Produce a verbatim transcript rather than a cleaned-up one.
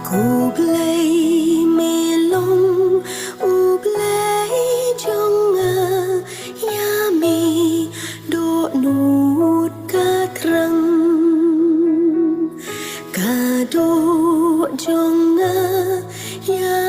Ko Blei me long U Blei jong nga, ïa me dohnud ka thrang. Ka doh jong nga ïa